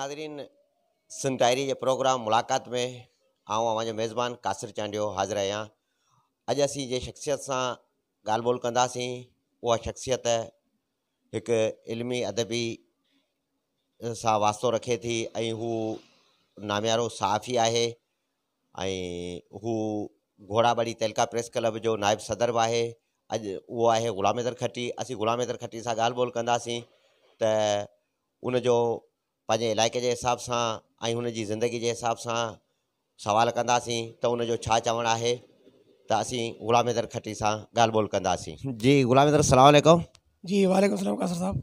ناظرين سنڌ ڊائري جي پروگرام ملاقات ۾ آئون اوهان جو ميزبان قاصر چانڊيو حاضر آهيان. اڄ اسين جنهن شخصيت سان ڳالهه ٻولهه ڪنداسين اها شخصيت هڪ علمي ادبي سان واسطو رکي ٿي ۽ هو ناميارو صحافي آهي ۽ هو گهوڙاٻڙي تعلقه پريس ڪلب جو نائب صدر به آهي. اڄ اهو آهي غلام حيدر کٽي. اسين غلام حيدر کٽي سان ڳالهه ٻولهه ڪنداسين ته ان جو پنهنجي علائقي جي حساب سان ۽ هن جي زندگي جي حساب سان سوال ڪنداسين ته ان جو ڇا چوڻ آهي ته اسين غلام حيدر کٽي سان ڳالهه ٻولهه ڪنداسين. جي غلام حيدر السلام عليڪم. جي وعليڪم السلام قاصر صاحب.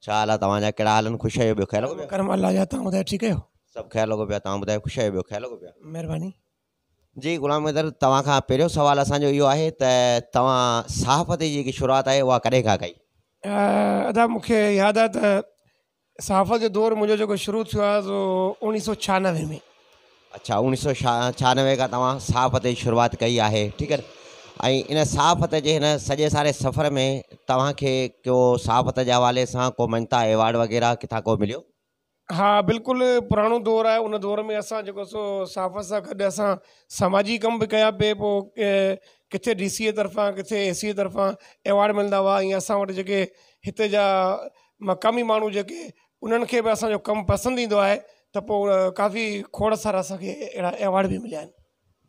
ڇا حال آ توهان جا ڪهڙا حال آهن خوش آهيو ٻيو خير لڳو پيو. ڪرم الله جا توهان ٻڌايو ٺيڪ آهيو. سڀ خير لڳو پيو آ توهان ٻڌايو خوش آهيو ٻيو خير لڳو پيو آ. مهرباني. جي غلام حيدر توهان کان پهريون سوال اسان جو اهو آهي ته توهان صحافت جي جيڪي شروعات آهي اها ڪڏهن کان ڪئي؟ ادا مون کي ياد آهي ته صحافت جو دور منهنجو جيڪو شروع ٿيو آهي سو اوڻيهه سو ڇهانوي ۾. اڇا اوڻيهه سو ڇهانوي کان توهان صحافت جي شروعات ڪئي آهي ٺيڪ آهي ۽ ان صحافت جي هن سڄي ساري سفر ۾ توهان کي ڪو صحافت جي حوالي سان ڪو مڃتا ايوارڊ وغيره ڪٿان ڪو مليو؟ ها بلڪل پراڻو دور آهي ان دور ۾ اسان جيڪو سو صحافت سان گڏ اسان سماجي ڪم به ڪيا پئي پوء ڪٿي ڊي سي طرفان ڪٿي اي سي طرفان ايوارڊ ملندا هئا ۽ اسان وٽ جيڪي هتي جا مقامي ماڻهو جيڪي انهن کي به اسان جو ڪم پسند ايندو آهي ته پوء ڪافي کوڙ سارا اسان کي اهڙا ايوارڊ به مليا آهن.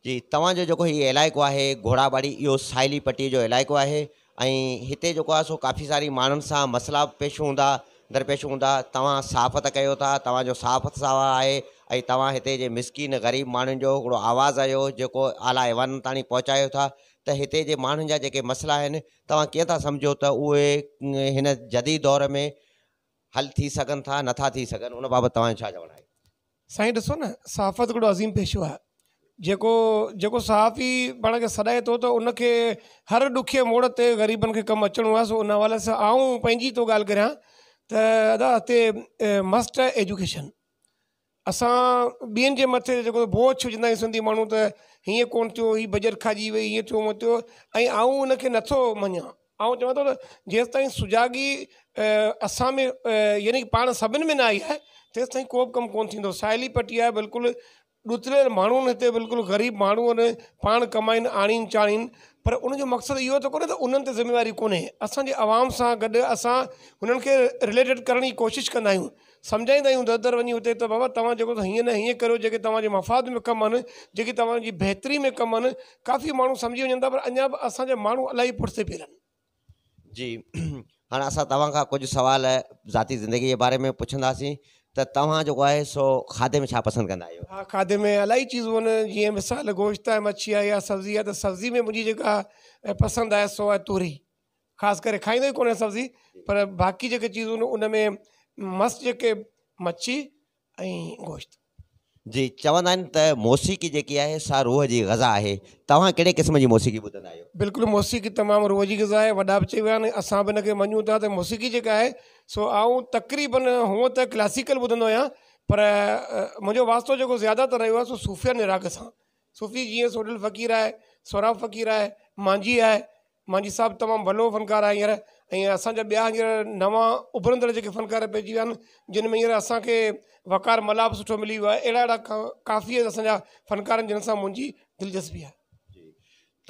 جي توهان جو جيڪو هي علائقو آهي گهوڙاٻاڙي اهو ساحلي پٽي جو علائقو آهي ۽ هتي جيڪو آهي سو ڪافي ساري ماڻهن سان مسئلا به پيش هوندا درپيش هوندا توهان صحافت ڪيو ٿا توهان جو صحافت سان آهي ۽ توهان هتي جي مسڪين غريب ماڻهن جو هڪڙو آواز آهيو جيڪو اعليٰ ايوانن تاڻي پهچايو ٿا ته هتي جي ماڻهن جا جيڪي مسئلا آهن توهان ڪيئن ٿا سمجهو ته اهي هن جديد دور ۾ حل ٿي سگهن ٿا نٿا ٿي سگهن ان بابت توهان جو ڇا چوڻ آهي؟ سائين ڏسو نه صحافت هڪڙو عظيم پيشو آهي جيڪو جيڪو صحافي پاڻ کي سڏائي ٿو ته ان کي هر ڏکي موڙ تي غريبن کي ڪم اچڻو آهي سو ان حوالي سان آئون پنهنجي ٿو ڳالهه ڪريان ته ادا هتي مسٽ آهي ايجوڪيشن اسان ٻين جي مٿي جيڪو بوجه وجهندا آهيون سنڌي ماڻهو ته هيئن ڪونه ٿيو هي بجيٽ کائجي وئي هيئن ٿيو هونئن ٿيو ۽ آئون ان کي نٿو مڃان آئون چوان ٿو ته جيستائين سجاڳي اسان ۾ يعني پاڻ سڀني ۾ نه آئي آهي تيستائين ڪو به ڪم ڪونه ٿيندو ساحلي پٽي آهي بلڪل ڏتڙيل ماڻهو آهن هتي بلڪل غريب ماڻهو آهن پاڻ ڪمائين آڻين چاڻين پر ان جو مقصد اهو ته ڪونهي ته انهن تي ذميواري ڪونهي اسان جي عوام سان گڏ اسان هنن کي رليٽيڊ ڪرڻ جي ڪوشش ڪندا آهيون سمجهائيندا آهيون در در وڃي اتي ته بابا توهان جيڪو هيئن نه هيئن ڪريو جيڪي توهان جي مفاد ۾ ڪم آهن جيڪي توهان جي بهتري ۾ ڪم آهن ڪافي ماڻهو سمجهي وڃن ٿا پر اڃا به اسان جا ماڻهو الاهي پٺتي پيل آهن. جي هاڻ اسان توهان کان ڪجهه سوال ذاتي زندگي جي باري ۾ پڇنداسين ته توهان جيڪو آهي سو کاڌي ۾ ڇا پسند ڪندا آهيو؟ ها کاڌي ۾ الاهي چيزون آهن جيئن مثال گوشت آهي مڇي آهي يا سبزي آهي ته سبزي ۾ منهنجي جيڪا پسند آهي سو آهي توري خاص ڪري کائيندو ئي ڪونهي سبزي پر باقي جيڪي چيزون آهن ان ۾ مست جيڪي مڇي ۽ گوشت. جي چوندا آهن ته موسيقي جيڪي آهي سا روح جي غذا آهي توهان ڪهڙي قسم جي موسيقي ٻڌندا آهيو؟ بلڪل موسيقي تمام روح جي غذا آهي وڏا به چئي ويا آهن اسان به ان کي مڃون ٿا ته موسيقي جيڪا آهي سو آئون تقريبن هونء ته ڪلاسيڪل ٻڌندو آهيان پر منهنجو واسطو جيڪو زياده تر رهيو آهي سو صوفيانه راڳ سان صوفي جيئن سوڍل فقير آهي سهراب فقير آهي مانجهي آهي مانجهي صاحب تمام ڀلو فنڪار آهي هينئر ۽ اسان جا ٻيا هينئر نوان اڀرندڙ جيڪي فنڪار پئجي ويا آهن جن ۾ هينئر اسان کي وقار ملاح به سٺو ملي ويو آهي اهڙا اهڙا ڪافي اسان جا فنڪار آهن جن سان منهنجي دلچسپي آهي.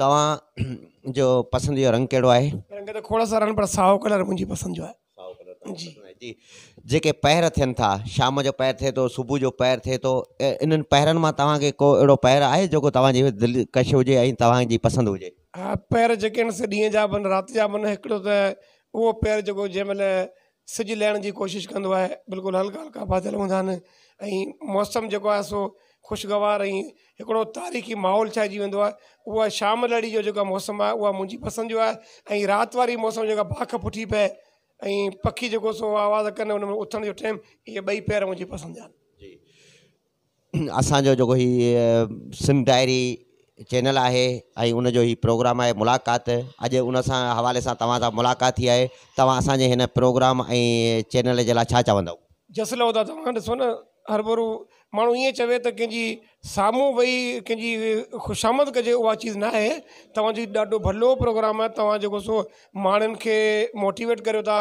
توهان جو پسند جو رنگ ڪهڙو آهي؟ رنگ ته کوڙ سارا آهن پر سائو ڪلر منهنجي پسند جو آهي. سائو ڪلر توهان کي پسند آهي جي جيڪي پهر ٿين ٿا شام جو پهر ٿئي ٿو صبح جو پهر ٿئي ٿو انهن پهرن مان توهان کي ڪو اهڙو پهر آهي جيڪو توهان جي دلڪش هجي ۽ توهان جي پسند هجي؟ ها پهر جيڪي آهن سي ڏينهن جا به آهن رات جا به آهن هڪڙو ته اهو پهر جيڪو جنهن مهل سج لهڻ جي ڪوشش ڪندو آهي بلڪل هلڪا هلڪا بادل هوندا آهن ۽ موسم جيڪو آهي سو خوشگوار ۽ هڪڙو تاريخي ماحول ڇائجي ويندو آهي اها شام لڙي جو جيڪا موسم آهي اها منهنجي پسند جو آهي ۽ رات واري موسم جيڪا باک ڦٽي پئي ۽ پکي جيڪو سو آواز ڪن ان ۾ اٿڻ جو ٽائيم اهي ٻئي پهر منهنجي پسند جا آهن. جي اسان جو جيڪو هي سنڌ ڊائري چينل آهي ۽ ان جو هي پروگرام آهي ملاقات اڄ ان سان حوالي سان توهان سان ملاقات ٿي آهي توهان اسان جي هن پروگرام ۽ چينل جي لاء ڇا چوندؤ؟ جس لهو ٿا توهان ڏسو نه هرڀرو ماڻهو ائين چوي ته ڪنهن جي سامهون ويهي ڪنهن جي خوشامد ڪجي اها چيز نه آهي. توهان جي ڏاڍو ڀلو پروگرام آهي. توهان جيڪو سو ماڻهن کي موٽيويٽ ڪريو ٿا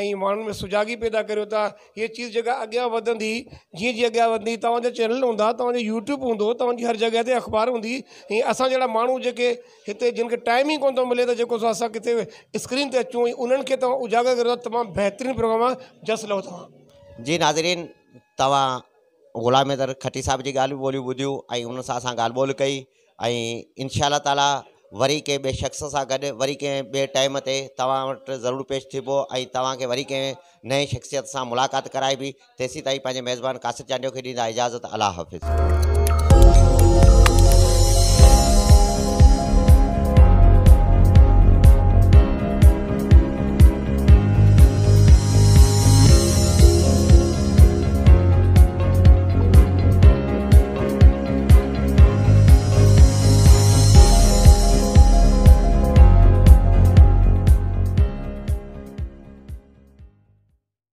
۽ ماڻهن ۾ سجاڳي پيدا ڪريو ٿا. هيء چيز جيڪا اڳيان وڌندي، جيئن جيئن اڳيان وڌندي، توهان جا چينل هوندا، توهان جو يوٽيوب هوندو، توهان جي هر جڳهه تي اخبار هوندي ۽ اسان جهڙا ماڻهو جيڪي هتي جن کي ٽائيم ئي ڪونه ٿو ملي ته جيڪو سو اسان ڪٿي اسڪرين تي اچون ۽ انهن کي توهان اجاگر ڪريو ٿا. تمام بهترين پروگرام آهي. جس لهو توهان. جي ناظرين توهان غلام حيدر کٽي صاحب جي ڳالهيون ٻولهيون ٻڌيون ۽ ان سان اسان ڳالهه ٻولهه ڪئي ۽ انشاء الله تعالي وري ڪنهن ٻئي شخص سان گڏ وري ڪنهن ٻئي ٽائيم تي توهان وٽ ضرور پيش ٿيبو ۽ توهان کي وري ڪنهن نئين شخصيت سان ملاقات ڪرائبي. تيسين تائين پنهنجي ميزبان قاصد چانڊيو کي ڏيندا اجازت. الله حافظ.